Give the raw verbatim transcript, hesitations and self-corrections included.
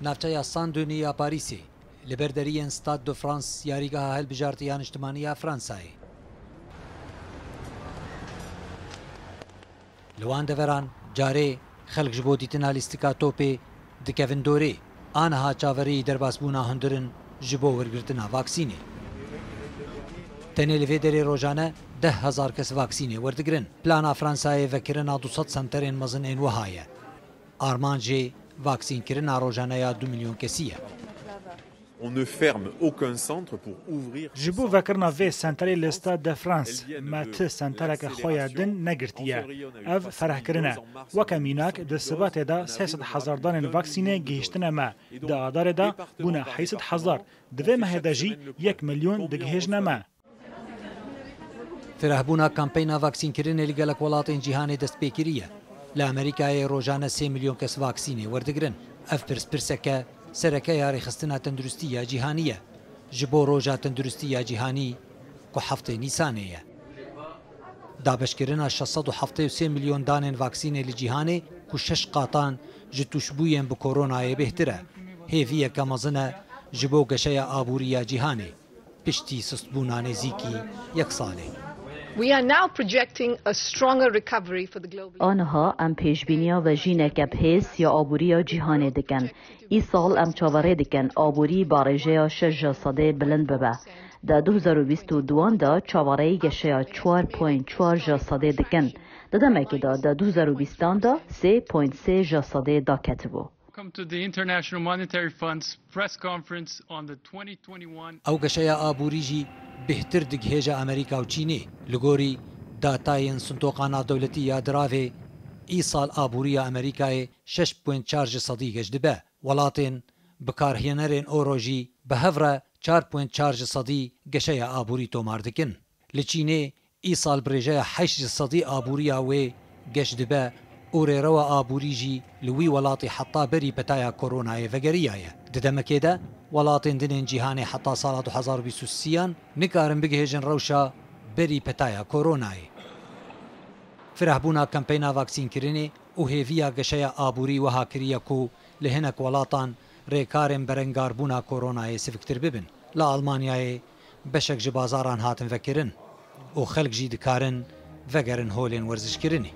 Navçeya Saint-Denis ya Parîsê, li ber deriyên Stade de France, yarîgeha hilbijartî ya niştimanî ya Fransayê. Li wan deveran carê xelk ji bo dîtina lîstika topê dikevin dorê. Aniha çaverêyî derbasbûna hundir in ji bo wergirtina vaksînê. Tenê li vê derê rojane deh hezar kes vaksînê werdigirin. Plana Fransayê vekirina du sed senterên mezin ên wiha ye. Armanc jê vaksînkirina rojane ya du milyon kesî ye. On ne ferme aucun centre pour ouvrir. Ji bo vekirina vê senterê li Stade de France, me ti sentereke xwe ya din negirtiye. Ev ferehkirin e. Weke mînak, di Sibatê de sê sed hezar danên vaksînê gihîştine me. Di Adarê de bûne heyt sed hezar. Di vê mehê de jî yek milyon digihêjine me. Firehbûna kampeyna vaksînkirinê li gelek welatên cîhanê dest pê kiriye. Li Amerîkayê rojane sê milyon kes vaksînê werdigirin. Ev pirs pirseke sereke ya Rêxistina Tenduristî ya Cîhanî ye. Ji bo Roja Tenduristî ya Cîhanî ku heftê Nîsanê ye. Dabeşkirina şeş sed û heftê û sê milyon danên vaksînê li cîhanê ku şeş qatan ji tûşbûyên bi koronayê bêhtir e. Hêviyeke mezin e ji bo geşeya aborî ya cîhanê. Piştî sustbûna nêzîkî yek salê. We are now projecting a stronger recovery for the global. Aniha em pêşbîniya vejîneke bihêz ya aboriya cîhanê dikin. Îsal em çaverê dikin aborî barêjeya şeş ji sedê bilind bibe. Di du hezar û bîst û duan de çaverêyî geşeya çar point çar ji sedê dikin. Di demekê de di du hezar û bîstan de sê point sê ji sedê daketibû. Welcome to the International Monetary Fund's press conference on the twenty twenty-one. Ew geşeya aborî jî bêhtir digihêje Amerîka û Çînê. Li gorî datayên Sintoqa Navdewletî ya Diravê, îsal aboriya Amerîkayê şeş point çar ji sedî geş dibe. Welatên bikarhênerên euro jî bi hev re çar point çar ji sedî geşeya aborî tomar dikin. Li Çînê îsal bi rêjeya heşt ji sedî aboriya wê geş dibe û rêrewa aborî jî li wî welatî heta berî petaya koronayê vegeriyaye. Di demekê de welatên din ên cîhanê heta sala du hezar û bîst û sêyan nikarin bigihêjin rewşa berî petaya koronayê. Firehbûna kampeyna vaksînkirinê û hêviya geşeya aborî wiha kiriye ku li hinek welatan rêkarên berengarbûna koronayê siviktir bibin. Li Almanyayê beşek ji bazaran hatin vekirin û xelk jî dikarin vegerin holên werzişkirinê.